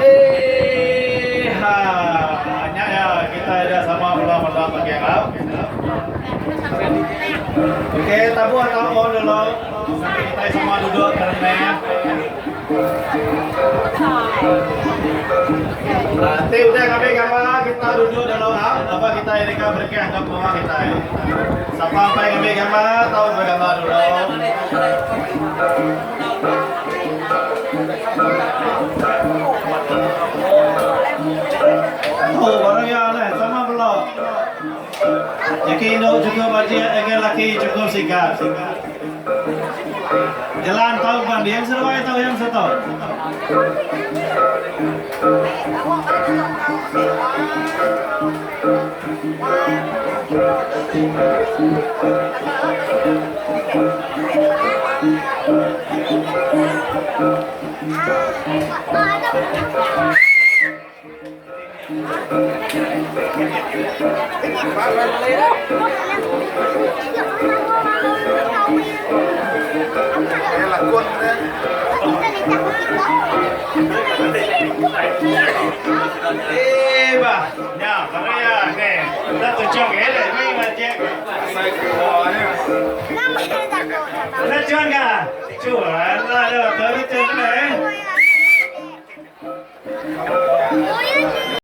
Eeha, nya iya kitai ida sama bela meda pagi arau. Okey, tabuh tau on dulu sampai kitai sama duduk terenang. Enti udah ngambi gambar kita duduk dulu au laban kitai deka berengkah enggau pengawa kitai. Sapa empai ngambi gambar tau begambar dulu. Oh baru iya neh sama bela. Laki indu chukup ajik enggau laki chukup sigat. Jelan tau banding seduai tau yang seto.